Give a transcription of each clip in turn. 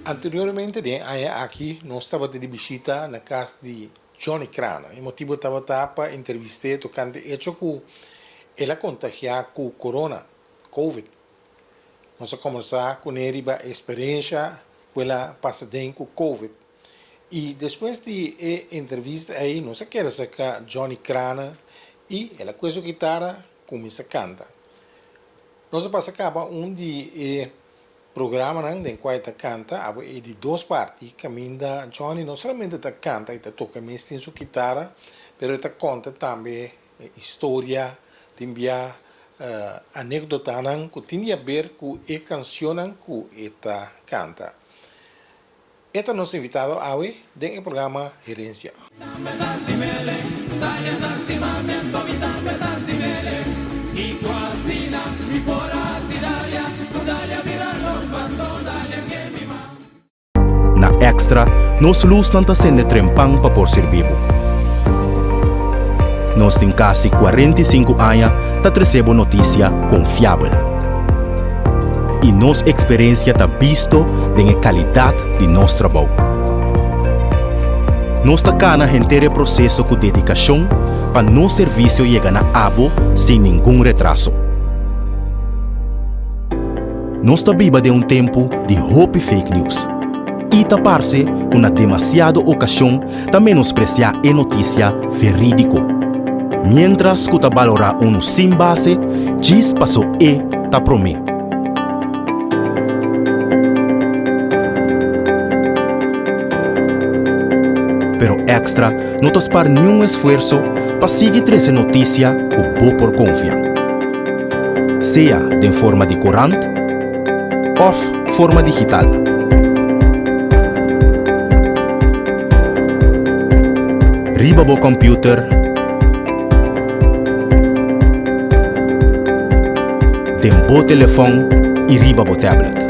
Anteriormente den e aña aki nos tabata di bishita na kas di Johnny Crana. E motibu tabata pa entrevist'é tokante echo ku el a kontagiá ku corona, covid. Nos a kombersá kuné riba e eksperensha ku el a pasa den ku covid. I despues di e entrevista ei nos a keda serka Johnny Crana i el a kue su kitara kuminsá kanta. Nos a pasa kaba un di e Programanan den kua e ta kanta abo e di dos parti kaminda Johnny no solamente ta kanta i ta toka mes tin su kitara pero e ta konta tambe historia, tin bia anekdotanan ku tin di aber ku e kansionnan ku e ta kanta. E ta nos invitado awe den e programa Herencia. Na Extra, nos lusnan ta sende trempan pa por sirbi bo. Nos tin kasi 45 aña ta trese bo notisia konfiabel. I nos eksperensia ta bisto den e kalidat di nos trabou. Nos ta kana henter e proseso ku dedikashon pa nos servisio yega na abo sin ningun retraso. Nos ta biba den un tempu di hopi fake news i ta parse ku na demasiado okashon ta menospresiá e notisia verídiko, miéntras ku ta balorá unu sin base djis paso e ta promé. Pero Extra no ta spar niun esfuerso pa sigui trese notisia ku bo por konfia, sea den forma di korant òf forma digital. Riba bo kòmpiuter, den bo telefòn i riba bo tablet.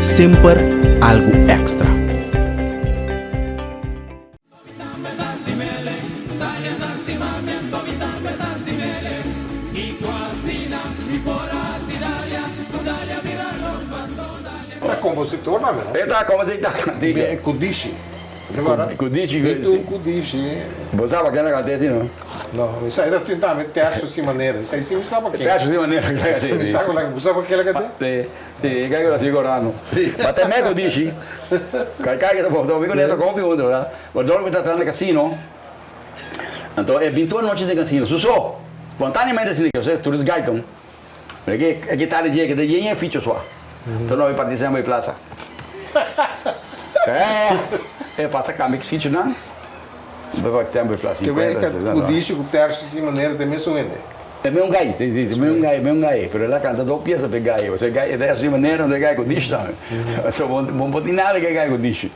Semper algu èkstra. Ta compositor tambe no? E ta compositor cantica. Cu dishi. Cu dishi. Mi un cu dishi. Bo sa pa ken a canta esi no? No, mi sa e ta tin tambe tercio sin manera. Esei si mi sa pa ken. Tercio sin manera si. Mi sa bo sa pa ken a canta? Si, si, e kai ku ta sigurando. Ma te me cu dishi. Kai kai ke ta por, mi ku Neto kopi hunto, verdad? Bo dor ku ta traha na casino, anto e bin tur anochi den casino, su so, spontaneamente asina ke, osea tur es gaiton. Pero e e guitarra dje ke ta yen yen ficho sua. Enton no bai parti sèn bai plaza. Eh, e pasa kambia ki fichonan, bai parti sèn bai plaza. Ke bai ku dishi ku tercio sin manera ta e mesun hende? E meun gai, si, si, e meun gai, e meun gai, pero el a canta dos pieza p'e gai, osea e gai e ta haci manera, e gai cu dishi tambe, so bo bo no tin nada cu e gai cu dishi,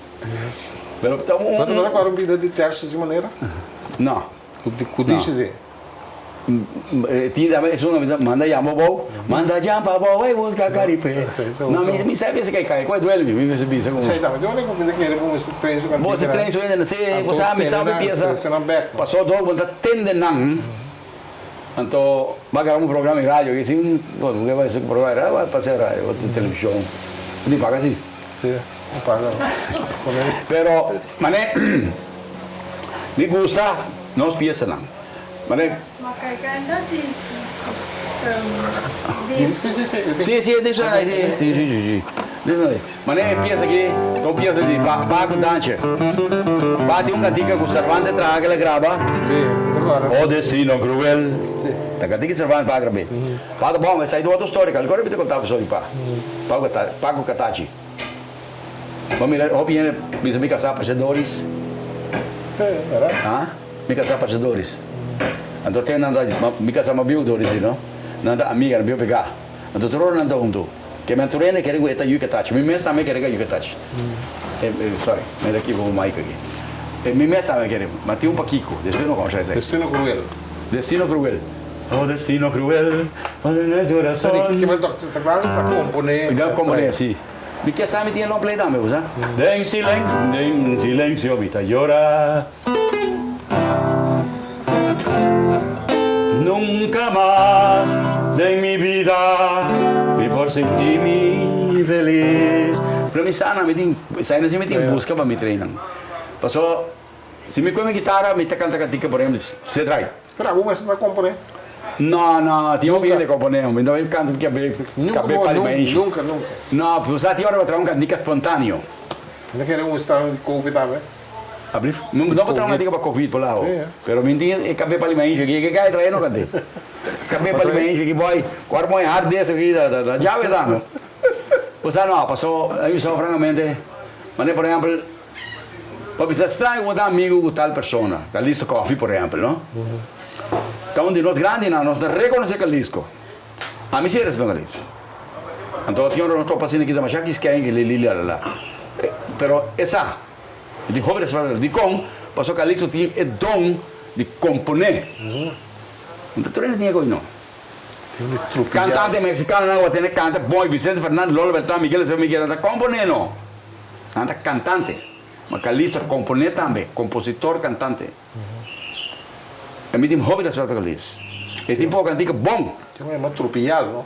pero ta un. Bo ta acorda un bida di tercio si manera? No. Cu dishi si? Tin tambe esun a bisa manda yama abou, manda jam pa abou ey busca caripe, no mi mi sa bisa kai cu e duele mi, mi mester bisa como. Esey tambe, dor cu mi ta kere bo mester train su cantica. Bo mester train su hende, si, bo sa mi sa mi pieza, paso dor bo ta tende nan. Anto ba graba un programa di radio aki sin bo ke bai haci programa di radio bai pasa radio o television bo tin paga si. Si bo paga pero mane mi gusta nos piesanan mane. Ma kai kai ta di disco. Si si e disco si si si si. Manera e pieza aki ta un pieza di Paco Danche. Pa tin un cantica cu Cervantes traha cu el a graba. Oh destino cruel. Ta cantica di Cervantes pa a grab'é. Pa ta bon, esai ta otro storia. Calcura mi ta conta bo storia di Pa. Paco Catachi. Bo mira hopi hende bisa mi casá parce Doris. Ha? Mi casá parce Doris. Anto te nan ta, mi casá mas bieu Doris, no? Nan ta amiga, nan bieu pegá. Anto tur ora nan ta huntu. Ke men tur hende kere ku e ta yuka tachi. Mi mes tambe kere ku a yuka tachi. Sorry, mi ta kiba un mic aki. Mi mes tambe kere, ma tin un pakiko, despues no konsha esei. Destino cruel. Destino cruel. Oh destino cruel, corazon. Ke men Dòkter Sagrado sa komponé. Da komponé, si. Mi ke sa mi tin e long play tambe, bo sa. Den silencio mi ta yora. Nunca mas den mi bida mi por sinti mi feliz. Pero mi sa nan mi tin esai nan si mi tin busca pa mi train nan. Paso si mi coge mi guitarra mi ta canta cantica por ehemplo Ced Ride. Pero abo mes no ta compone? No no tin hopi hende compone mi no canta cabe cabe pa di mainshi. Nunca nunca. No sa tin ora bo traha un cantica espontaneo. No kere un estado di covid tambe? Ablif? No por traha un cantica pa covid por lao. Pero mi tin e cabe pa limaincho aki. Ke kai trae no cante. Cabe pa limaincho aki boy. Cu ora pon e hard disk aki ta ta llave ta. Bo sa no, paso a mi so francamente manera por ehempel bo bisa straño cu bo ta amigo cu tal persona, Calisto Coffie por ehempel no. Ta un di nos grandinan, nos ta reconoce Calisco. Ami si respet Calisto. Anto tin ora nos topa asina aki ta masha kiskeña ki li li la la. Pero e sa. Mi tin hopi respet pa Calixto. Dikon? Pasobra Calixto tin e don di komponé. No ta tur hende tin e kos no. Kantante mexicanonan ku a tene kanta bon, Vicente Fernandez, Lolo Beltrán, Miguel Acevedo Miguel, nan ta komponé no. Nan ta kantante. Ma Calixto a komponé tambe, kompositor, kantante. E mi tin hopi respet pa Calixto. E tin poko kantika bon. Tin un trupial no.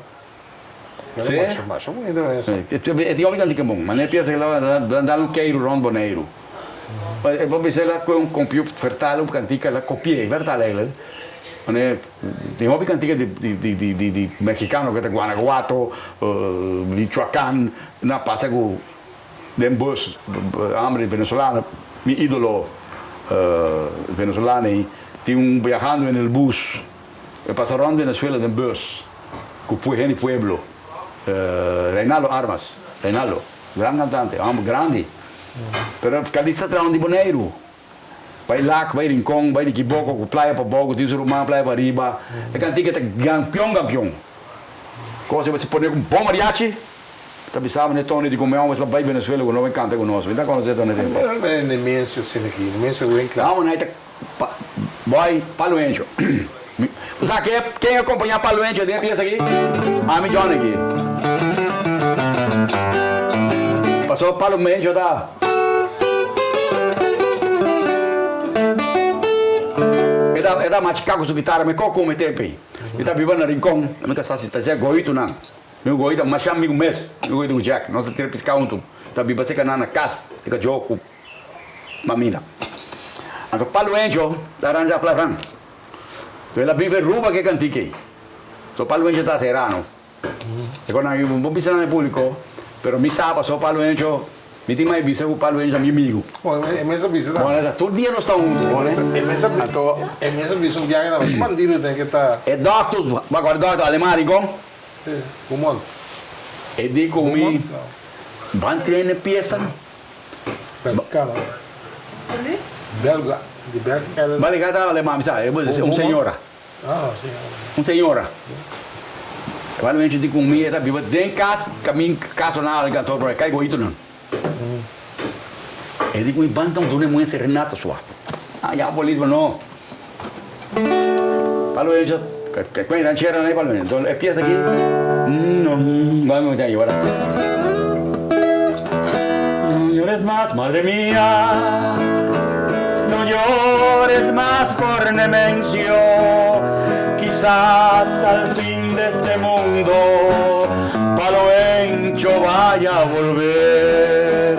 Sí? E tin hopi kantika bon. Manera piensa ku el a dal un keiru rònt Boneiru. E por bisa el a kohe un computer vertala un kantika el a kopi'é. Vertala eigenlijk. Manera tin hopi kantika di mexicano ku ta Guanajuato, Michoacán, nan a pasa ku den bus hambre venezolano. Mi idolo venezolano ei tin un viajando en el bus. E pasa rond Venezuela den bus cu hende pueblo. Reinaldo Armas, Reinaldo, gran cantante, homber grandi. Pero Calixto ta traha di Boneiru. Bay Lac, bay Rincon, bay Nikiboko cu playa pabou, cu tin su ruman playa pariba. E cantica ta gampion gampion. Cosa bo si pone cu un bon mariachi, ta bisa bo Tony di come homber bay Venezuela cu no bay canta cu nos. Mi ta conoce Tony tempo. Amo na ta Pa boy Palo Encho. Bo sa ke ken a kompañá Palo Encho den e piesa aki? Ami John aki. Pasobra Palo Encho ta. E ta e ta machiká ku su kitara mi ko kome tempu ei. Mi ta biba na Rincon, mi ta sa si ta sea goitunan. Mi ku Goito masha amigu mes, mi ku Goito ku Jack. Nos ta tira piská huntu. Ta biba serka nan na kas, e kachó ku. Mamina. Anto Palu Encho ta ranja plafran. To el a bin verruba ke kantik ei. So Palu Encho ta serano. E kon nan bo bisa nan e publiko, pero mi sa paso Palu Encho, mi tin mai bisa ku Palu Encho ta mi amigu. Bon, e mes a bisa tambe. Bon, tur dia nos ta huntu. Bon, Anto. E mes a bisa un biahe tambe, su bandido ten ke ta. E dòkter, bo a kòrda e dòkter aleman Rincon? Si, Gumon. E di ku mi, ban train e piesa. Belga. Belga. Di Belgica. Belgica ta alemán, mi sa, un señora. Ah, señora. Un señora. Cuando mi di con mi, e ta biba den cas, camin cas na al kantoor por ahí, kai goito nan. E di con mi ban tan duna mujer serenata sua. Ah, ya polis, pero no. Palo hecho, que con ranchera no hay palo. Entonces, empieza aquí. No, vamos a llorar. No llores más, madre mía. No llores más por Nemencio. Quizás al fin de este mundo, Palo Encho vaya a volver.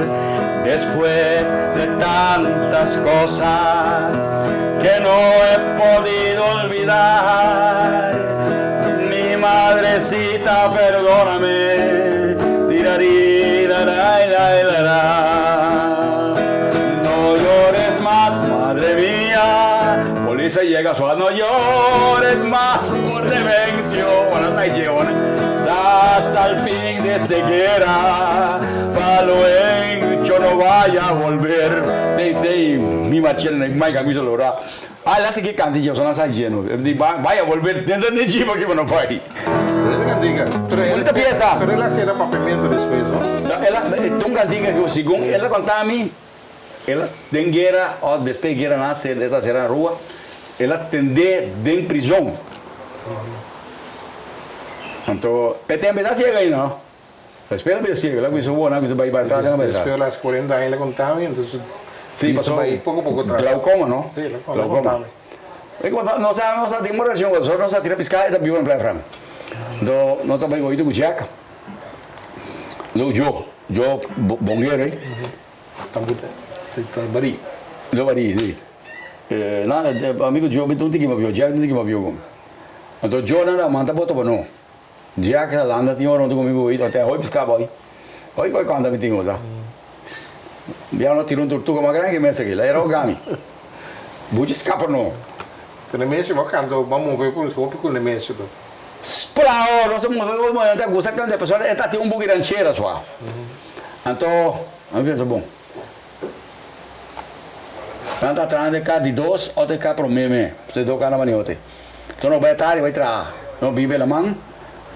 Después de tantas cosas que no he podido olvidar. Mi madrecita, perdóname. No llores mas, madre mia. Polis a yega sua, no llores mas por Demencio. Ora sa dje, ora. Sas al fin de este guera, pa lo encho no vaya a volver. Tei, tei, mi marchena, mi camisa lora. Ah, el a sigui canta dje, pasobra nan sa dje no. El di, Vaya volver dentro di dje pakico no bai. Bonita cantica. Pero el, Bonita pieza. Pero el a cera papiamento despues, no? No, el a, ta un cantica cu segun el a conta mi, el a den guera of despues di guera nan a cera, el ta cera na Aruba, el a tende den prison. Anto, e tempo e ta ciega ainda, no. Despues el a bira ciego, el a cuminsa wona, a cuminsa bai bai atrás, el a bai atrás. Despues las cuarenta aña el a conta mi, entonces Sí, vista pasó bai poco poco atrás. Glaucoma, no? Sí, el a Glaucoma. conta mi. E como nos a nos a tin un relacion cu nosotros nos a tira pisca, e ta biba na Playa Fran. Entonces nos ta bai goito cu Jack. Luego yo, yo bonguero ey. Tambor ta barí. Lo barí, sí. Na, amigo yo mi ta un tiki mabio, Jack ta un tiki mabio cu mi. Entonces yo nan a manda boto pa no. Jack a landa tin ora huntu ku mi buito te hopi skapa hoy. Hoy koy kanta mi tin usa. Bia no tira un tortuga mas grandi ke mesa aki, la era ogami. Buchi skapa no. Ku Nemesio bo kanta bo move ku hopi ku Nemesio to. Splao, nos ta move ku bo ta gusta kanta pasobra e ta tin un buki ranchera sua. Anto mi pensa bon. Nan ta traha den ka di dos o den ka prome me. Pasobra e dos ka na maniote. So no bai tardi bai traha. No bibe laman.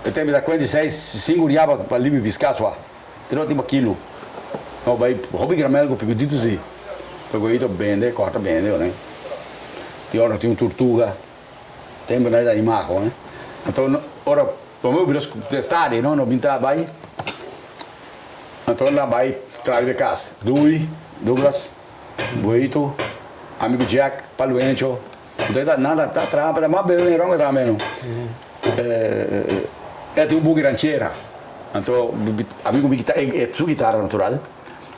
E tempo ta cuenta seis cinco dia pa pa libi pisca sua. Te no tin pa kilo. No bai hopi gramel cu picudito si. Pegoito bende corta bende one. Tin ora tin un tortuga. Tempo nan ta imago eh. Anto ora prome bira tardi no no bin ta bai. Anto nan bai traha riba e cas. Dui, Douglas, Boito, ami cu Jack, pa Luencho. Anto e ta nan ta traha pa mas bebe ron ke traha meno. E tin un buki ranchera. Anto ami ku mi guitarra e su guitarra natural.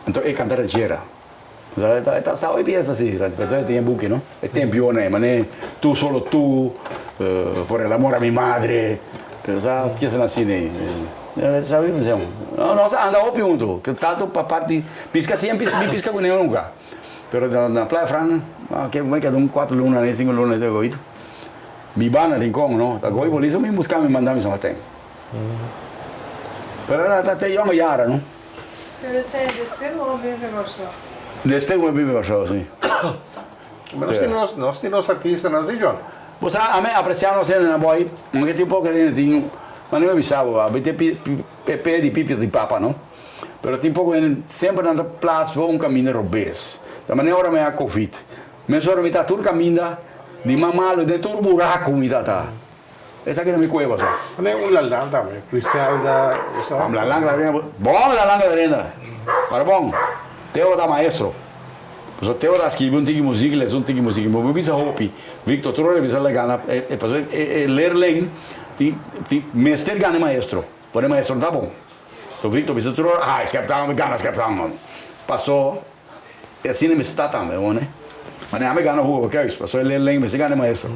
Anto e kanta ranchera. E ta sa hopi pieza si, pasobra e tin e buki no. E tempiona e manera tu solo tu, por el amor a mi madre. Sa piezanan asina ei. Sa nos a anda hopi hunto. Tanto pa parti pisca siempre mi pisca ku nunca. Pero na Playa Fran ke mi keda un cuatro luna ahí cinco luna ahí goito. Biba na Rincon no. Ta goy polis mi busca mi manda mi San Martin. Pero ta te yongo yara no. Pero esei despues ku bo biba Kòrsou? Despues ku mi biba Kòrsou si. Nos tin nos nos tin nos artistanan si John. Bo sa ami aprecia nos hendenan boy. Aunke tin poco hende tin mane mi bisa bo abi te pe di pipi di papa no. Pero tin poko hende semper nan ta plaats bo un kaminda robes. Ta manera ora mi a covid. Mesora mi ta tur kaminda di mas malo den tur buraku mi ta ta. Esaki ta mi kueba so. Manera un lalan tambe. Criselda bo sa. Am lalan la renda. Bon lalan la renda. Para bon. Teo ta maestro. Pasobra Teo ta skibi un tiki muzik lesa un tiki muzik. Bo bisa hopi. Victor tur ora bisa la gana pasobra e leerling tin tin mester gana e maestro. Pone maestro no ta bon. So Victor bisa tur ora, ay skep mi gana skep man. Paso e asina mi sta tambe wone. Mane ami gana hugo keus, paso e leerling mester gana e maestro.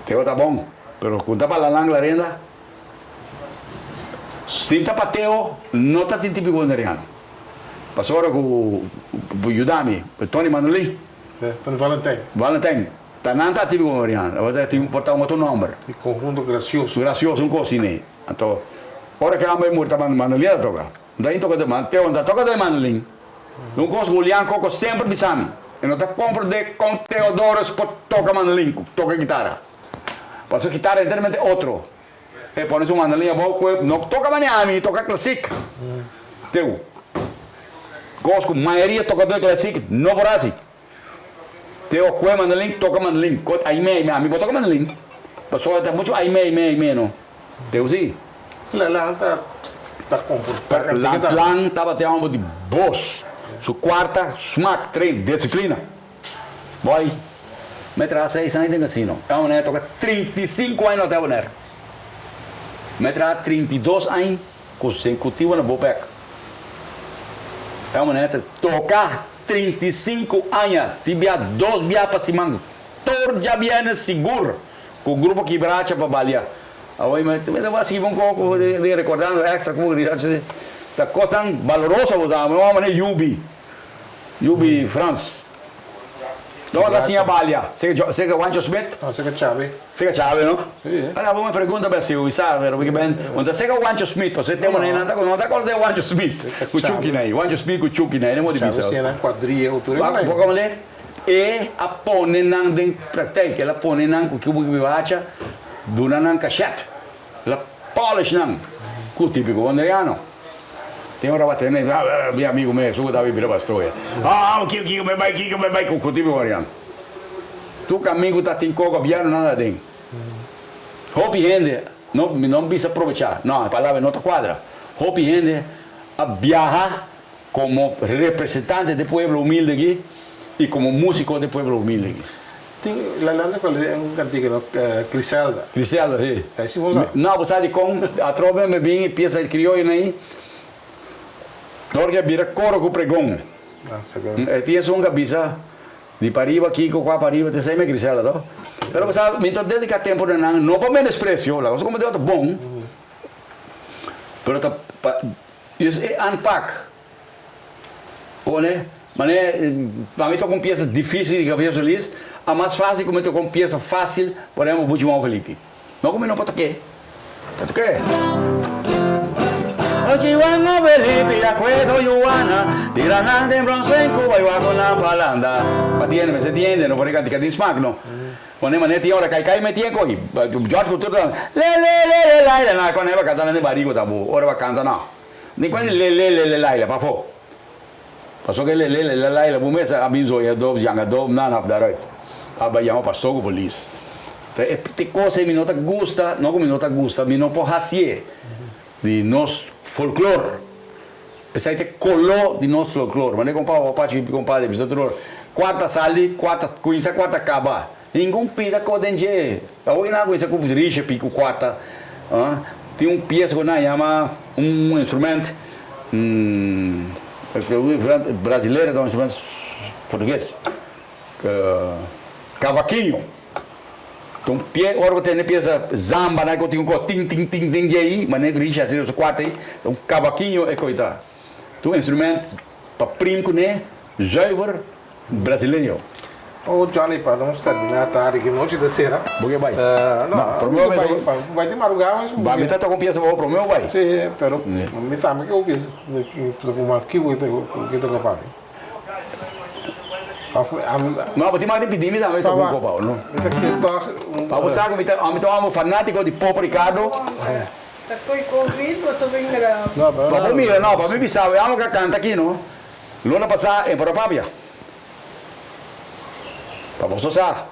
Teo ta bon, pero ku ta pa lalang la renda, sin ta pa Teo no ta tin tipico boneriano. Paso ora ku yuda mi, Tony Manolin. Tony Valentijn. Valentijn. Ta nan ta tipico boneriano, tabata tin por ta un otro nomber. E conjunto gracioso. Gracioso, un cos asina. Anto, ora ke amba e muri ta mandolin ta toka. Nta in toka ma Teo no ta toka den mandolin. Un kos Julian Coco semper bisa mi, e no ta komprende kon Teodorus por toka mandolin ku toka kitara. Pasobra kitara enteramente otro. E pone su mandolin abou ku e no toka manera ami, toka klasik. Teo, kos ku mayoria tokadó di klasik no por hasi. Teo kue mandolin, toka mandolin. Kot aime aime, ami bo toka mandolin. Pasobra ta muchu aime aime aime no. Teo si. La lan ta ta komportá kantika La lan tabata e homber di bos. Su kuarta smak, train, disiplina. Boy, mi a traha seis aña den kasino. E homber a toka 35 aña na Hotel Bonaire. Mi a traha 32 aña konsekutivo na Bopec. E homber a toka 35 aña, tin bia dos bia pa siman, tur djabièrnè sigur ku grupo Kibracha pa balia. Awor mi ta wak sigui un poko di rekordando extra ku Ta kosnan baloroso bo ta, no manera yubi, yubi Frans. No ta siña balia, seka Wancho Smith? No, seka Chabe. Seka Chabe, no? Si. Ahora bo me pregunta be si bo sa, pero mi ben, un ta seka Wancho Smith, pasobra e tempo nan ta no ta acorda di Wancho Smith ku Chucky nan, Wancho Smith ku Chucky nan, e no modi bisa. Chabe siña nan cuadrilla ku tur e manera. Bo komprende? E a pone nan den praktijk, el a pone nan ku kibo ki bibacha, duna nan cachet. La polish nan ku tipiko boneriano. Tin ora bat'e mi mi amigu mi esun ku ta bibi na Bastoya. Ah kiko kiko mi bai kiko mi bai ku tipiko boneriano. Tur kamin ku ta tin ko gobièrnu nan ta den. Hopi hende no mi no bisa probechá no e palabra no ta kuadra. Hopi hende a biaha komo representante di pueblo humilde aki i komo músiko di pueblo humilde aki. Tin la landa cual e un cantica no Criselda. Criselda si. Sa si bo sa? No bo sa dicon atrobe mi bin e pieza di crioyo na ahi dor ke a bira coro cu pregon. Ah sa ke. E tin esun ka bisa di pariba kico cua pariba te esei mi Criselda to. Pero bo sa mi ta dedica tempo na nan no pa menosprecio la cosa como Dios ta bon pero ta pa Dios e aanpak. Pone, mane, pa mi toca un pieza dificil di Javier Solis, a mas facil cu mi toca un pieza facil, por ehempel, Buchi Juan Felipe. No cu mi no por toqué, ta toqué. Buchi Juan Felipe a cuedo Juana, tira nan den bronce en Cuba y wak nan pa landa. Pa tiende, mester tiende, no por e cantica tin smaak, no. Pone, mane, tin ora cai cai me tien cohi. George cu tur ta, le le le le lai la, na, cuando e ba canta nan den barigo ta bo, ora ba canta no. Ni cuando le le le le laila pafó. Pasobra ke le le le le laila bo mes a bin zoya dop yanga dop nan hap daaruit. A bai yama pastor ku polis. Ta e te kos ei mi no ta gusta, no ku mi no ta gusta, mi no por hasié di nos folklor. Esei ta e koló di nos folklor. Manera kompa Papachi i kompadre bisa tur ora, kuarta sali, kuarta kuminsa, kuarta kaba. Ningun pida kos den dje. Awor nan a kuminsa ku risha pi ku kuarta. Tin un piesa ku nan yama un instrument brasilero ta un instrument portugues cavaquinho. Ta un pie ora bo tende piesa zamba nan ku tin un kos tin tin tin den dje ei manera ku risha hasi su kuarta ei ta un cavaquinho e koi ta. Ta un instrument pa prim kuné zuiver. Brasileño. Oh Johnny pa nos termina tardi ki nochi ta sera. Bo ke bai? No, prome mi bai pa bai tin maruga mas. Ba mi ta toka un piesa pa bo prome bo bai? Si, pero mi tambe ke un piesa kuma ki bo ke toka pa mi? Of No, bo tin mas di pidi mi tambe toka un kopa bo no. Mi ta ke tog un. Pa bo sa ku mi ta ami ta un fanatiko di Popo Ricardo. Ta koe covid bo so bin graba. Pa bo mira no, pa mi bisa bo e amo ka kanta aki no. Luna pasá e por a papia. Pa boso sa.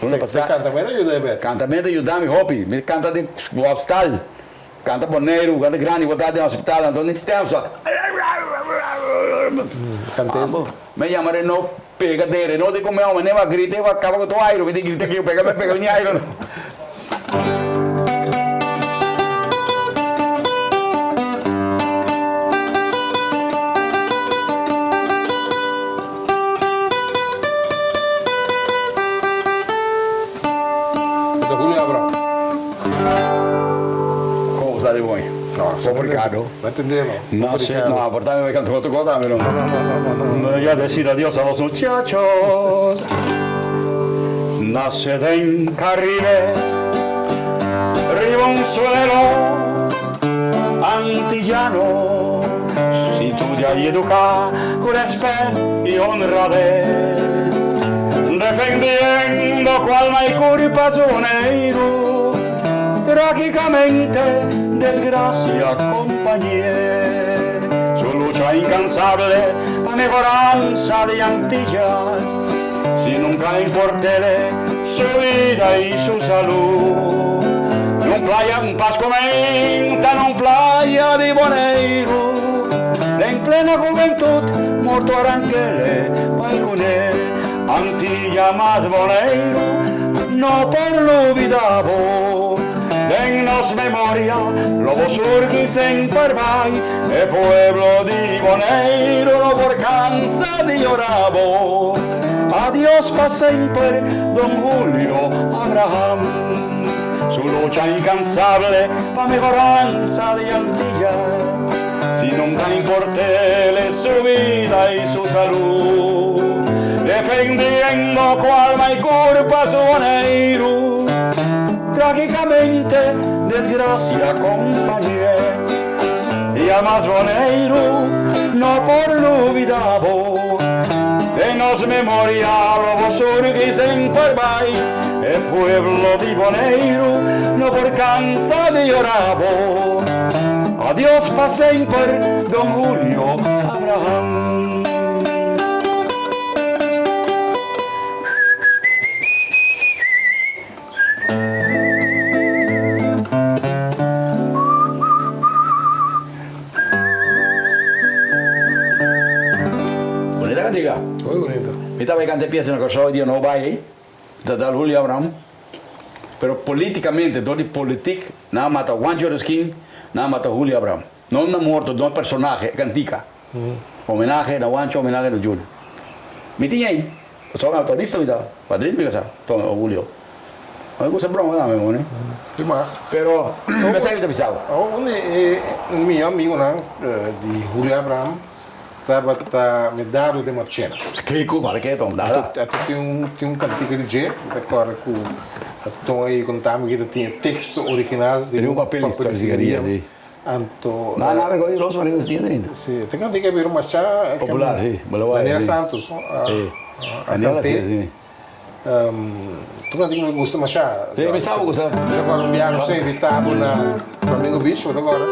Luna pasá. Kantamento a yuda Ebert. Kantamento a yuda mi hopi. Mi kanta den hospital. Kanta Boneiru, kanta grandi bo ta den hospital anto ni stem so. Kant'es. Mi yama Reno pega den Reno di come ome ne ba grita e ba kaba ku tur airo. Mi di grita aki pega mi pega ni airo no. Esta Julio Abraham. Como sta di mooi? No, Popo Ricardo. No entendemos. No sé, no, aportame me cantó otro cosa, pero no. No, no, no, no, no. Voy a decir adiós a los muchachos. Nace den Caribe, riba un suelo antillano. Si estudia y educa con respeto y honradez, defendiendo cual alma y culpa su Boneiru, trágicamente desgracia acompañé. Su lucha incansable pa mejoranza de Antillas, si nunca importele su vida y su salud. Nun playa, un Pasco menta, nun playa di Boneiru, den plena juventud morto arranquele bai kuné. Antilla mas Boneiru no por lubida bo, den nos memoria lo bo surgi semper bai, e pueblo di Boneiru no por cansa di yora bo. Adios pa semper don Julio Abraham, su lucha incansable pa mejoranza di Antilla. Si nunca importele su vida y su salud, defendiendo cu alma y curpa su Boneiru, trágicamente desgracia acompañé. Y amas Boneiru, no por lubida bo, den nos memoria lo bo surgi semper bai, e pueblo di Boneiru no por cansa di yora bo. Adios pa semper Don Julio Abraham. Bonita cantica. Muy bonito. Mi tabata canta e pieza na Curaçao e dia no bai ei. Ta dal Julio Abraham. Pero politicamente, door di politiek, nan a mata Juancho Eroskin, nan a mata Julio Abraham. No na morto, no personahe, e cantica. Homenahe na Juancho, homenahe na Julio. Mi tin ei. Pasobra mi autorista mi ta, padrino mi casa, Tony o Julio. Mi gusta broma tambe mone. Si mag. Pero esaki mi ta bisa bo. Awor un di e mihó amigunan di Julio Abraham tabata Medardo de Marchena. Kiko? Mara ke Tom? Dada. Ato tin un tin un kantika di dje, mi ta kòrda ku Ton a konta mi ku ta tin e teksto original riba un papel di sigaria. Anto. Na na mekor di Rosa Maria Vestia ainda. Si, te kantika bira masha. Popular, si. Daniela Santos a kant'é. Si. Tur kantika mi gusta masha. Si, mi sa bo gusta. Mi ta kòrda un biaha nos a invitá bo na Flamingo Beach, bo ta kòrda?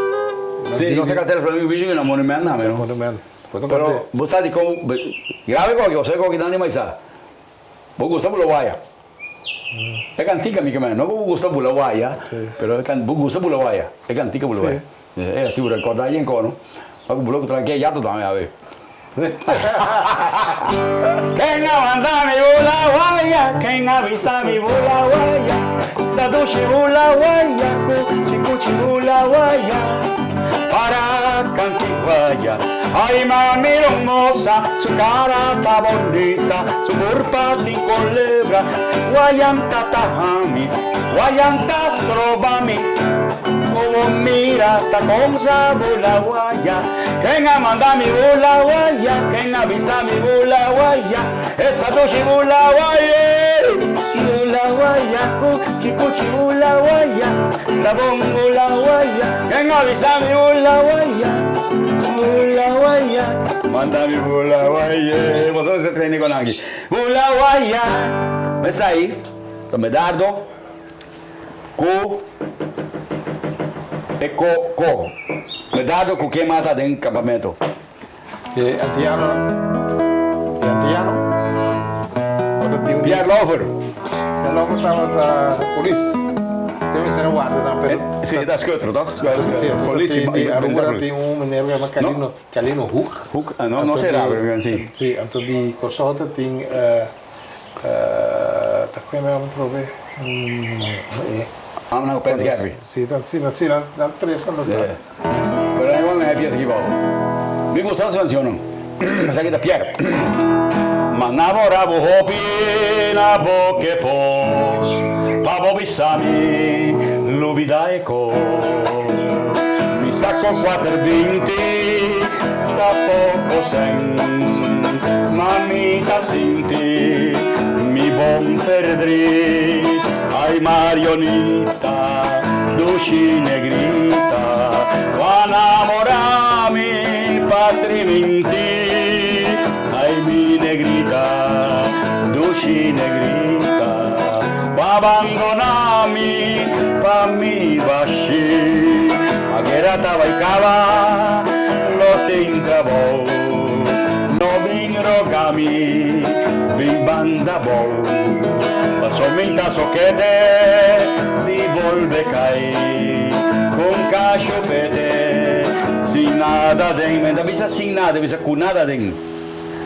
Si, nos a kant'é na Flamingo Beach i na Monument tambe, no? Monument. Bo ta kòrda? Pero bo sa dikon, grave koki, bo sa koki nan di maisa. Bo gusta bula waya. E kantika mi ke men, no ku bo gusta bula waya, pero e bo gusta bula waya, e kantika bula waya. E asi bo rekorda ayen kono, pa ku bula ku tranke yato tambe awe. Ken a manda mi bula waya, ken a bisa mi bula waya, ta dushi bula waya, kuchi kuchi bula waya, para kanti waya. Ay mami hermosa, su cara ta bonita, su curpa tin colebra, Guayanta ta hami, guayanta stroba mi, Como mira ta comsa bula guaya, Ken a manda mi bula guaya, ken a bisa mi bula guaya, Esta dushi bula guaya, bula guaya, cuchi cuchi bula guaya, Ta bon bula guaya, ken a bisa mi bula guaya, bula guaya, Manda mi bula guaya, Boso mester traini con aki. Bula guaya, Esai ta Medardo ku e ko ko. Medardo ku ken mata den kampamento. E antiano, e antiano tabata tin un. Pierre Lover. Pierre Lover tabata polis. Te mester a warda nan pero. Si, e ta schutter toch? Si, Politie. Di Aruba tin un meneer ku yama Calino, Calino Hoek. Hoek, no, no sera, pero si. Si, anto di Kòrsou ta tin ta ku yama atrobe? E. Amna ku Pens Gabby. Si, si, si, nan tres nan ta. Pero nan igual nan e pies aki bou. Mi gusta su cancionnan. Esaki ta Pierre. Ma nabora bo hopi na bo ke pos pa bo bisa mi lubida e kos. Mi sa ku kuater binti ta poko sen ma mi ta sinti mi bon perdri. Ay Marionita. Dushi negrita, bo a namorá mi pa triminti. Ai mi negrita, dushi negrita, bo a bandoná mi pa mi bashí. A guera ta bai kaba, lo tin trabou. No bin roga mi, bin banda bou. Paso mi ta sokete di bolbe kai Con kashopete sin nada den Men ta bisa sin nada, e bisa ku nada den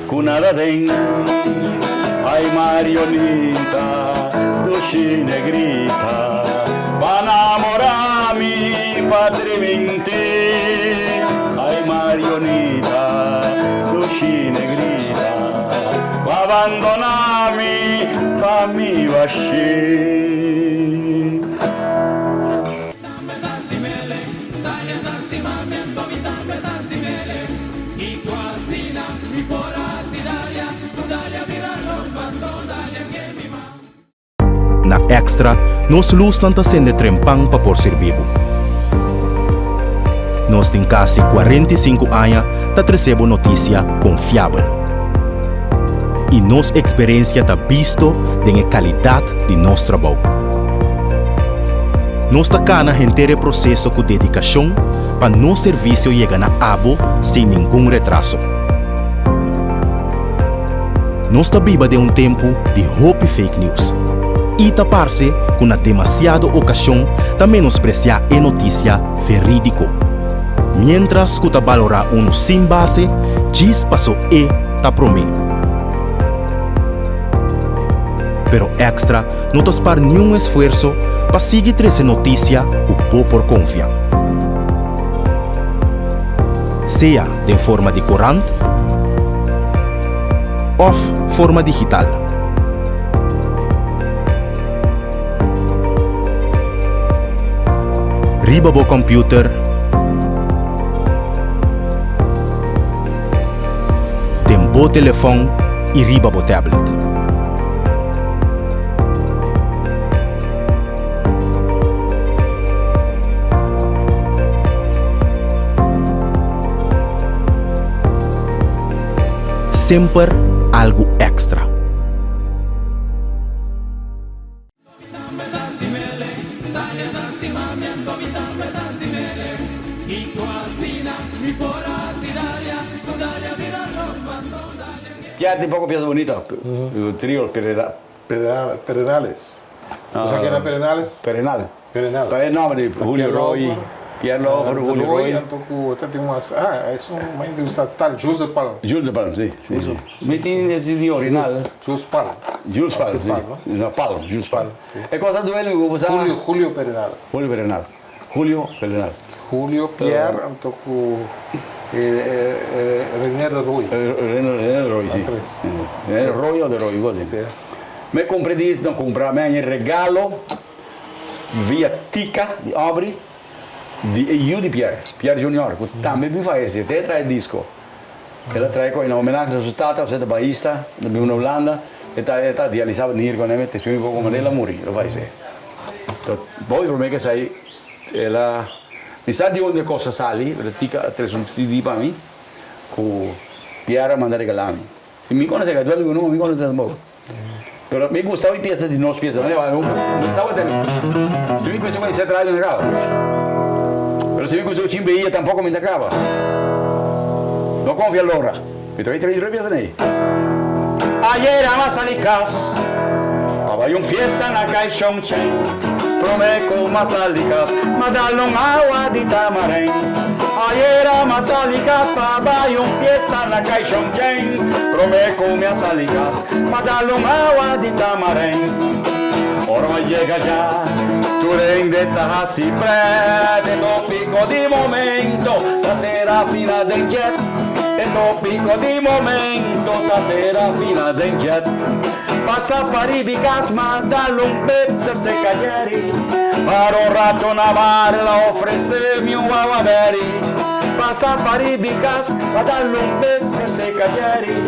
Ku nada den Ay Marionita, dushi negrita Pa namora mi, pa triminti Ay Marionita, dushi negrita Pa bandona mi, pa mi bashí. Na Extra nos lusnan ta sende trempan pa por sirbi bo. Nos tin kasi 45 aña ta trese bo notisia konfiabel. I nos eksperensia ta bisto den e kalidat di nos trabou. Nos ta kana henter e proseso ku dedikashon pa nos servisio yega na abo sin ningun retraso. Nos ta biba den un tempu di hopi fake news i ta parse ku na demasiado okashon ta menospresiá e notisia verídiko, miéntras ku ta balorá unu sin base djis paso e ta promé. Pero Extra no ta spar niun esfuerso pa sigui trese notisia ku bo por konfia. Sea den forma di korant òf forma digital. Riba bo kòmpiuter, den bo telefòn i riba bo tablet. Semper algu èkstra. Pierde un poco pieza bonita. Trio Perenal, Perenales. O sea, ken Perenales? Perenal. Perenal. Ta e nomber di Julio Roy, Pierre Lover, Julio Roy. Anto cu ta tin mas, ah, es un ma entrevista tal Jules de Palm. Jules de Palm, si. Mi tin e CD original. Jules Palm. Jules Palm, si. No, Palm, Jules Palm. E cosa duele mi cu sa. Julio, Julio Perenal. Julio Perenal. Julio Perenal. Julio, Pierre, anto cu René de Roy. René de Roy, si. René de Roy o de Roy, algo así. Mi cumpra dis, no cumpra, mi haña regalo via Tica di Aubrey di e yu di Pierre, Pierre Junior, cu tambe bin fayece, te trae disco. El a trae cu na homenahe na su tata, osea ta baista, ta biba na Hulanda, e ta e ta dialisa nier cu neme, te suña poco manera el a muri, el a fayece. Bo di prome kesai el a mi sa di unda e cos a sali, pero Tica a trece un CD pa mi cu Pierre a manda regala mi. Si mi conoce ka duele mi no, mi conoce tampoco. Pero mi gusta mi pieza di nos pieza. Si mi cuminsa con ese trae mi caba. Pero si mi cuminsa con chimbeia tampoco mi ta caba. No confia Laura. Mi ta trae otro pieza nei. Ayer a sali cas pa bai un fiesta na Caishon Chen. Prome cu m'a sali cas m'a dal un awa di tamaren. Ayer a m'a sali cas pa bai un fiesta na Caishon Chen. Prome cu mi a sali cas m'a dal un awa di tamaren. Ora m'a yega dja tur hende ta haci pret. E topico di momento ta Serafina den jet. E topico di momento ta Serafina den jet. Pasa paribi cas ma dal un peter se cayeri. Para un rato na bar el a ofrece mi un wawa berry. Pasa paribi cas ma dal un peter se cayeri.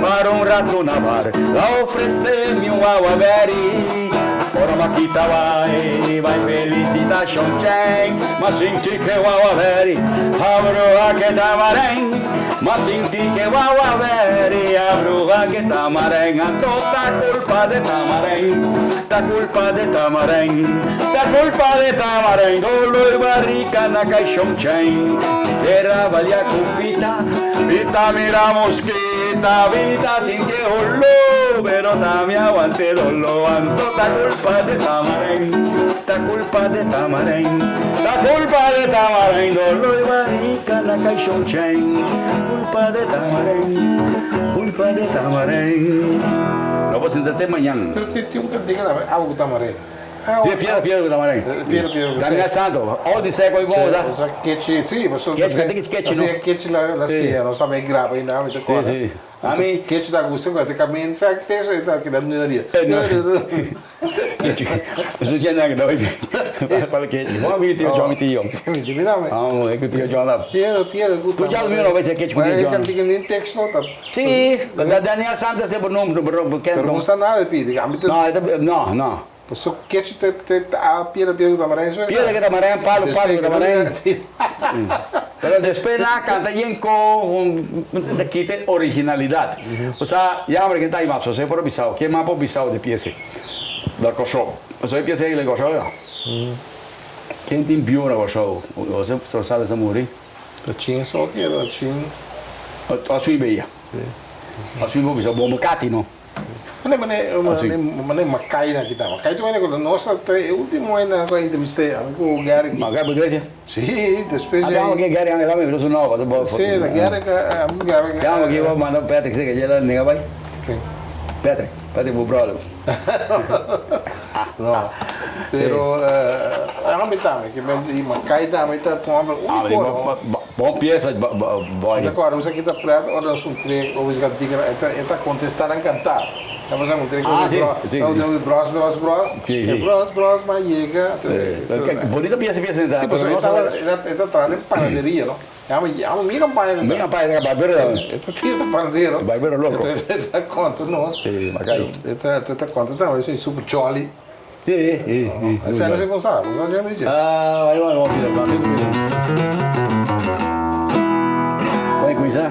Para un rato na bar el a ofrece mi un wawa berry. Ora m'a kita bai, bai felicita Shon Cheng. M'a sinti ke wawa berry a bruha ke tamareng. M'a sinti ke wawa berry a bruha ke tamareng. Anto ta culpa de tamareng, ta culpa de tamareng, ta culpa de tamareng. Dolo y barrica na kai Shon Cheng. Era balia cu fita, fita mira mosquita, fita sin que oló, pero también aguante dolor. Anto ta culpa de tamareng, ta culpa de tamareng, ta culpa de tamareng. Dolo y barrica na kai Shon Cheng. Culpa de tamareng, culpa de tamareng. No por sinta te mañan. Pero tin un cantica tambe, Awa cu Tamareng. Sí, piedra, piedra cu tamareng. Piedra, piedra. Daniel Santo, all di seco y bon, da. O sea, kechi, sí, pasobra. Kechi, cantica kechi, no? Así kechi la sea, no sabe graba y nada, mi ta corda. Sí, sí. Ami. Kechi ta gusta cu te caminsa, te eso y ta keda neuria. Kechi, eso tiene nada que ver para kechi. Bon amigo tío John, mi tío. Mi tío, mira, Vamos, es que tío John la. Piedra, piedra cu Tu ya mira, ves kechi cu tío John. John. Cantica ni texto, ta. Sí, Daniel Santos se por nombre, pero Pero no sa nada de pidi. No, no, no. Paso kechi te te a piedra piedra ku tamarijn so. Piedra ku tamarijn, palo palo ku tamarijn. Pero despues nan a kanta yen ko ta kita e originalidad. Osea jammer ken ta ahi mas pasobra e por a bisao ken mas por bisao di pies ei na Kòrsou. Pasobra e pies ei na Kòrsou ya. Ken tin biu na Kòrsou? Jose Rosales a muri. Ta chin so keda chin. Oswin Beia. Oswin por bisa bombo kati no. Mane mane mane mane Makai na kita. Makai tu ku nos ta e ultimo hende ku a entrevist'é ami ku Gary. Makai por iglesia? Sí, despues di ahí. Gary anga lama mi su no pa. Sí, la Gary ka ami ku Gary. Llama aki bo manda Patrick si ke la ninga bai. Ken? Patrick, Patrick bo brother. No, pero ami tambe ke men di Makai tambe ta un homber úniko. Bon piesa boy. Mi ta kòrda mi sa kita pret ora nos un trek o wisga dikra e ta e ta kontestá nan kantá. Ta pasa un trek Ah, sí, sí. Bros bros bros bros Sí. bros bros m'a yega. Bonito piesa piesa esa. Sí, pasobra e tabata e ta traha den panaderia no. Llama llama mi kampaña Mi kampaña ta barbero tambe. E ta tira ta panadero. Barbero loko. E ta konta nos. Sí, Makai. E ta e ta konta tambe esei super jolly. Sí, sí, sí. Esei no se kon sa, bo sa dje mi dje. Ah, bai bai, bo pida, bo pida, pida. Bai kuminsá.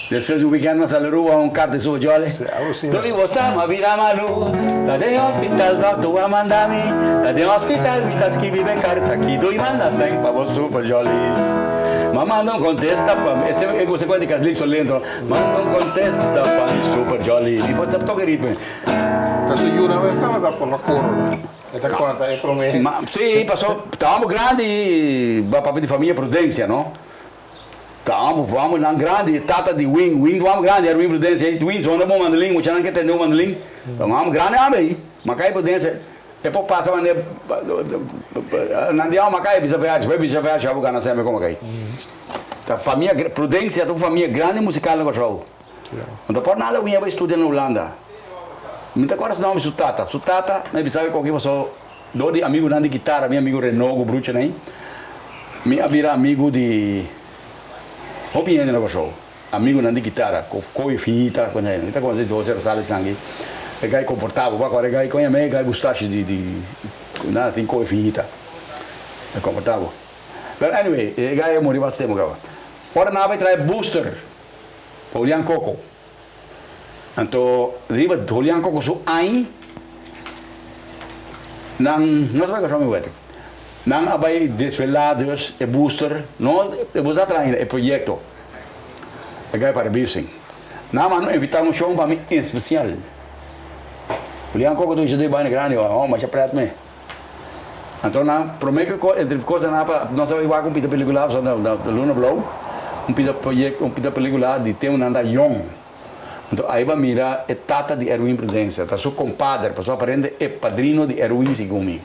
Despues di un weekend nos sali Aruba un karta di super jolly. Sí, algo asina. Doli bo sa m'a bira malu, ta den hospital dokter a manda mi, ta den hospital mi ta skibi be karta ki dui manda sèn pa bo super jolly. M'a manda un kontesta pa mi, esei e gosa kuenta di Calypso lento, manda un kontesta pa mi super jolly. Mi por ta toka e ritmo. Ta su yunan mes tabata forma koro. E ta konta e promé. Ma sí, paso ta homber grandi i papia di famia Prudencia no. Ta amo bo amo nan grandi e tata di Win, Win bo amo grandi Erwin Prudencia ei Win zona bo mandolin muchanan ke tende bo mandolin ta un amo grandi amo ei Makai Prudencia e por pasa mane nan di amo Makai bisa feachi bai bisa feachi abo gana semper ku Makai ta famia Prudencia ta un famia grandi musical na Kòrsou no ta por nada Win a bai studia na Hulanda mi ta kòrda su nòmber su tata su tata mi a bisa koki paso Dor di amigunan di kitara, mi amigu Renaud ku Brucheney, mi a bira amigu di hopi hende na Kòrsou. Amigunan di kitara, ku koe finita, ku mi ta konosé Jose Rosales esaki, e gai komportabel, bo a kòrda e gai, koña me e gai gustashi di di nada tin koe finita, e komportabel. Pero anyway, e gai a muri basta tempu kaba. Ora nan a bai trae booster pa Julian Coco, Anto riba Julian Coco su añ nan no ta bai Kòrsou mi wete. Nan a bai desvelá dus e booster, no e booster a traha ainda, e proyekto. E gai para Birsing. Nan a manda un invitashon pa mi espesial. Julian Coco ta bisa dui baina grandi, oh masha pret me. Anto nan prome ku kos entre kos nan a nos a bai wak un pida pelikula pasobra na Luna Blou un pida proyekto un pida pelikula di tempu nan ta yong anto ai bo a mira e tata di Erwin Prudencia ta su kompader pasobra aparente e padrino di Erwin segun mi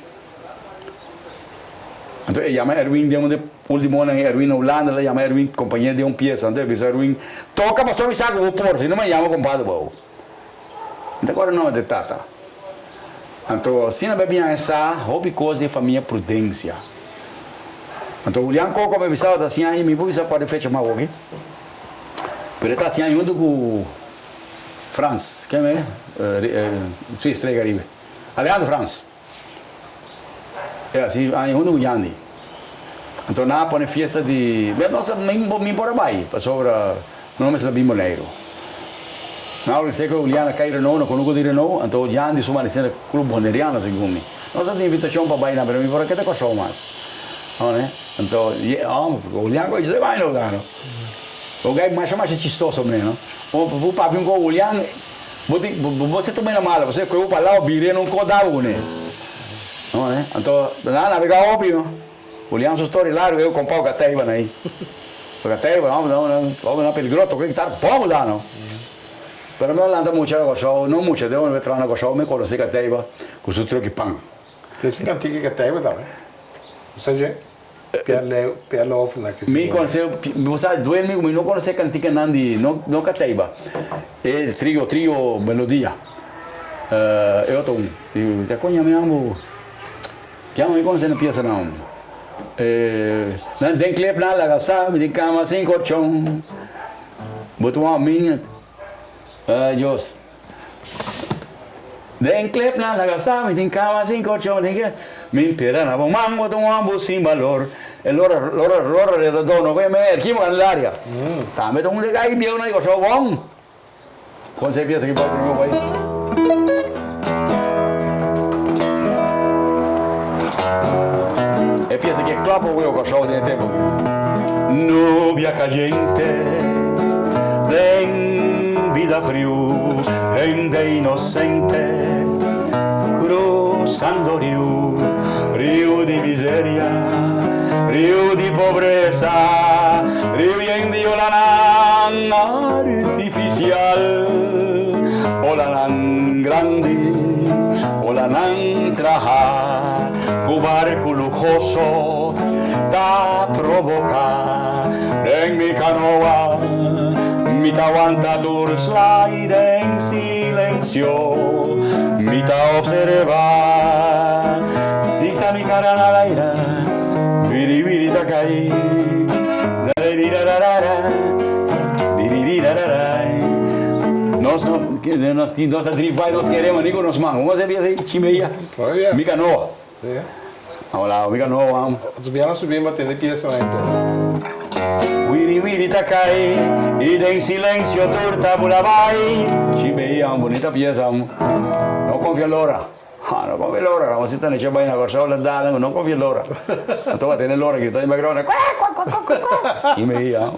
anto e yama Erwin den un di ultimo nan Erwin na Hulanda el a yama Erwin kompañe den un piesa anto e bisa Erwin toka pasobra mi sa ku bo por si no mi a yama kompader bo. Mi ta kòrda nòmber di tata. Anto asina bai biaha e sa hopi kos di e famia Prudencia. Anto Julian Coco mi bisa ta hasiña i mi por bisa kua di fecha mas awoki. Pero e ta hasiña huntu ku Frans, ken e? Si, Estrella Caribe. Alejandro Frans. E hasi aña huntu ku Yandy. Anto nan a pone fiesta di, nos mi por a bai pasobra no mester a bin Boneiru. Nan a organis'é ku Juliana kai Renault na kunuku di Renault, anto Yandy su manisé na Club Boneriano segun mi. Nos a tin invitashon pa bai nan pero mi por a keda Kòrsou mas. No ne? Anto Julian ku e bai no gano. Bo gai masha masha chistoso mene no. Bo papia un kos Julian bo tin bo se tuma e na malo pasobra koe bo palabra bira e no koda bo kuné. No ne? Anto nan a nabegá hopi no. Julian su story largo eu kompao gateiba na ei. Gateiba no no no hopi nan peligroso toka guitar bom da no. Pero mi a lanta mucha na Kòrsou, no mucha, den un traha na Kòrsou mi konosé gateiba ku su truki pan. Yo tin antigua gateiba tambe. Bo sa dje? Pierre Love na ki Mi konosé, bo sa duel mi ku mi no konosé kantikanan di no no kateiba. E trio trio melodia. E otro un. Di kon yama yama bo? Yama mi konosé na piesa nan. Nan den klep nan laga sa mi den kama sin korchon. Bo ta wou mi? Ay Dios. Den clip nan laga sa mi tin cama sin colchon tin ke mi pera na bo man bo ta un homber sin balor e lora lora lora redador no koe me erkimo Candelaria tambe ta un de gai bieu na di Kòrsou bon kon se piensa ki bai prome bai. E piensa ki e klòp a weo Kòrsou den e tempu nubia kayente den bida friu. Hende inocente cruzando riu, riu di miseria, riu di pobresa, riu yen di olanan artificial, olanan grandi, olanan traha cu barcu lujoso ta provoca den mi canoa. Mi ta wanta tur sla i den silencio mi ta observa. Disa mi cara na laira, wiri wiri ta cai, dararidararara, diridirararai. Nos no, nos, nos ta drive nos queremos ni cu nos man. Como se piensa chimeia? Mi canoa. Sí. Hola, mi canoa wam. Tu biaha subi ba tende pieza na enton. Wiri wiri ta kai i den silencio tur ta bula bai. Chimeia un bunita pieza. No confia lora. Ha, no confia lora. Ramosita ne bai na Kòrsou la dala, no confia lora. Anto ba tene lora grita den background. Kwa kwa kwa kwa kwa kwa. Chimeia.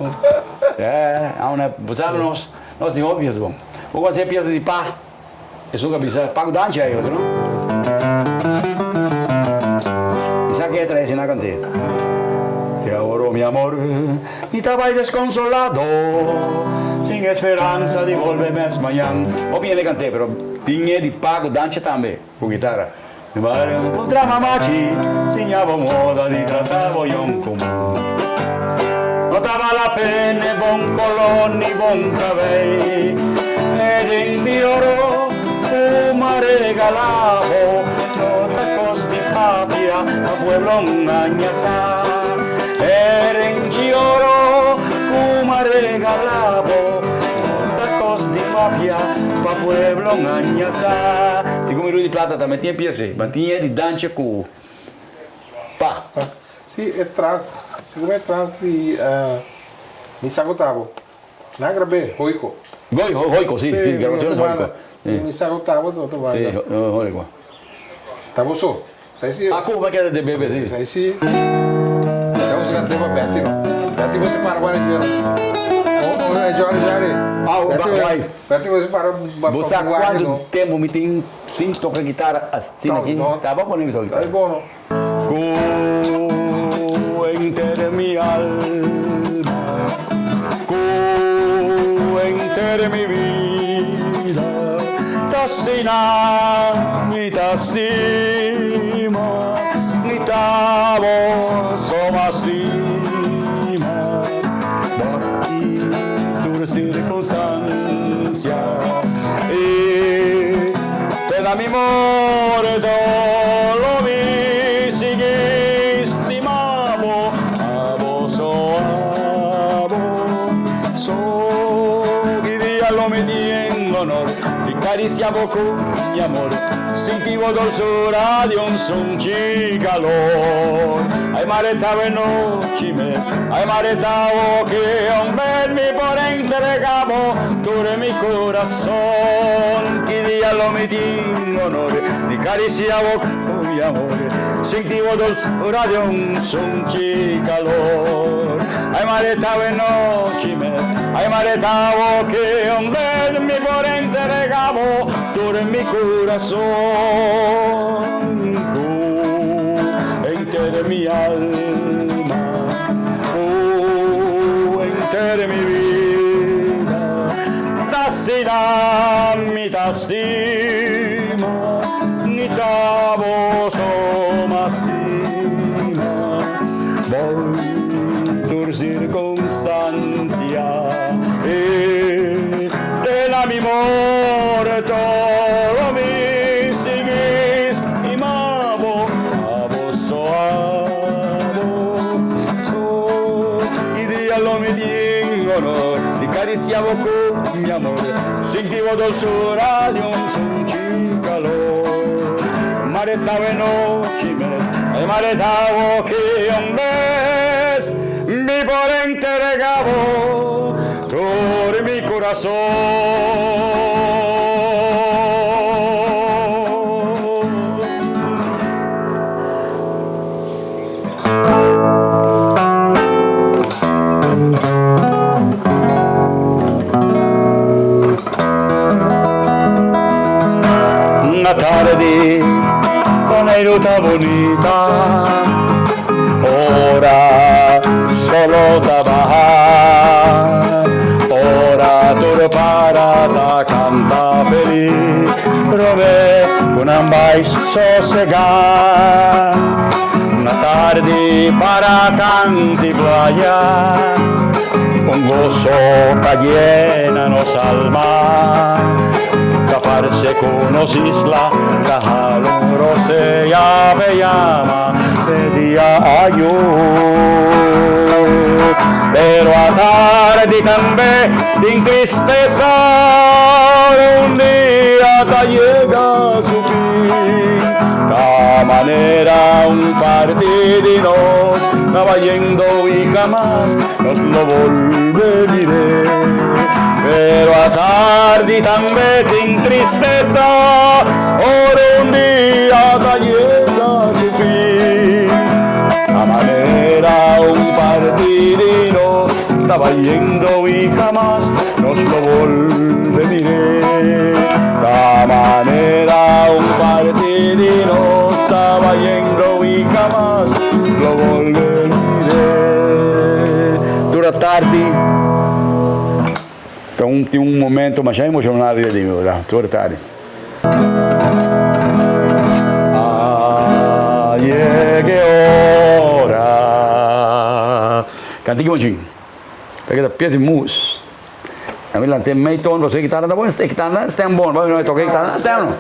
Eh, auna, sabe nos, nos tin hopi pieza bon. Bo conoce pieza di pa? Esun ka bisa Paco Danchi eigenlijk, no? I sa ke trae asina kant'é. Te adoro mi amor, mi ta bai desconsolado, sin esperanza di bolbe mes mañan. Hopi hende kant'é, pero tin e di Paco Danchi tambe, ku gitara. Puntra mamachi, siña bo moda di trata bo yon komun. No ta bala pene bon koló ni bon kabei, e denti oro ku m'a regala bo no ta kos di papia pa pueblo ngaña sa. E denti oro ku m'a regala bo no ta kos di papia pa pueblo ngaña sa. Segun mi Rudy Plata tambe tin e pies, ma tin e di dancha ku pa. Si e tras, segun e tras di Mi sa ku ta bo. Nan grab'é, Hoiko. Goi, Hoiko, si, si, grabacion di Hoiko. Mi sa ku ta bo, ta otro banda. Si, Hoiko. Ta bo so. Sai si. Ah, kuma keda de bebe si. Sai si. Sa usa kante pa Betty no. Betty você para para de. Oh, oh, é Johnny Johnny. Ah, why? Betty você para para Bo sa kuantu tempu mi tin sin toka gitara asina aki? Ta bo pone mi toka gitara. Ta bon no. Ku enter mi alma, ku enter mi vida, ta asina mi ta stima, mi ta bo so mas stima, baki tur circunstancia i te na mi morto lo mi sigui stima bo, abo so abo so ki dia lo mi tin honor di caricia bo cu mi amor sinti bo dolzura di un sunchi calor ay mare ta benochi mes ay mare ta bo ki homber mi por entrega bo tur mi corazon ki dia lo mi tin honor di caricia bo cu mi amor sinti bo dolzura di un sunchi calor ay mare ta benochi mes ay mare ta bo ki homber mi por entrega bo tur mi corazon cu enter mi alma cu enter mi vida ta asina mi ta stima ni ta bo so mas stima bo tur circunstancia e te na mi morto lo mi sigui stima bo abo so abo so ki dia lo mi tin honor di caricia bo cu mi amor sinti bo dolzura di un sunchi calor. Mare ta nochi mes, ay mare ta boki un bes, mi por entrega bo tur mi kurason. Na tardi, Boneiru ta bunita, ora solo ta baha, ora tur para ta kanta felis, promé ku nan bai sosegá. Na tardi para kant'i playa, un goso ta yena nos alma. Ta parse ku nos isla ta hala un rosea p'e yama p'e dia ayó. Pero atardi tambe tin tristesa, un dia ta yega su fin. Ta manera un parti di nos ta bayendo i hamas nos lo bolbe mir'é. Pero atardi tambe tin tristesa, ora un dia ta yega su fin. Ta manera un parti di nos ta bayendo i hamas nos lo bolbe mir'é. Ta manera un parti di nos ta bayendo i hamas lo bolbe mir'é. Dura tardi ta un tin un momento masha emocional riba di mi, verdad? Dura tardi. A yega e ora. Kantiki mochín. Ta keda pies di mus. A mi lant'é mei ton pasobra e kitara ta bon, e kitara ta stem bon. Pasobra mi toka e kitara ta stem no.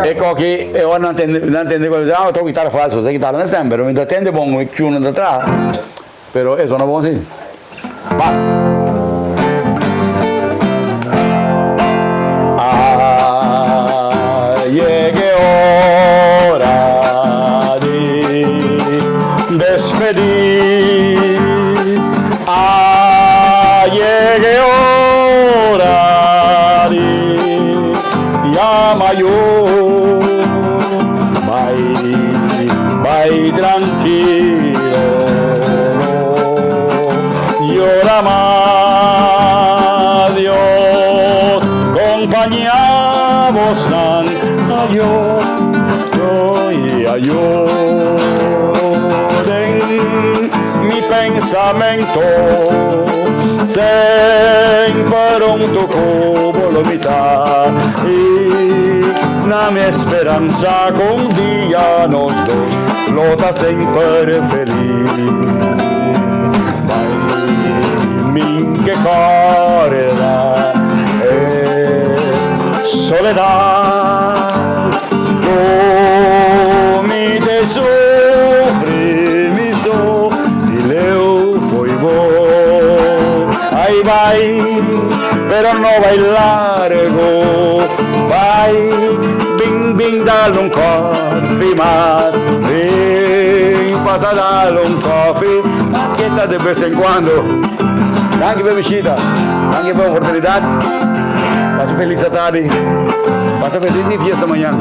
E koki e ora nan tende nan tende ku ah toka kitara falso, e kitara ta stem pero mi ta tende bon mi tune ta traha. Pero e sona bon si. Pa. A yega e ora di despedí. A yega e ora di yama yo. Bai, bai trankilo, no yora mas. Dios kompañá bosnan. Ayo, oy, ayo. Den mi pensamento semper un tocó bo lo mi ta i na mi esperansa ku un dia nos dos lo ta semper felis. Bai min ke kòrda e soledat ku mi te sufri mi so di leu fo'i bo. Ai bai pero no bai largo bai bin bin dal un koffie mas bin pasa dal un koffie mas ke ta de bes en cuando. Danki pa e bishita danki pa e oportunidad pasa un feliz atardi pasa felis di fiesta mañan.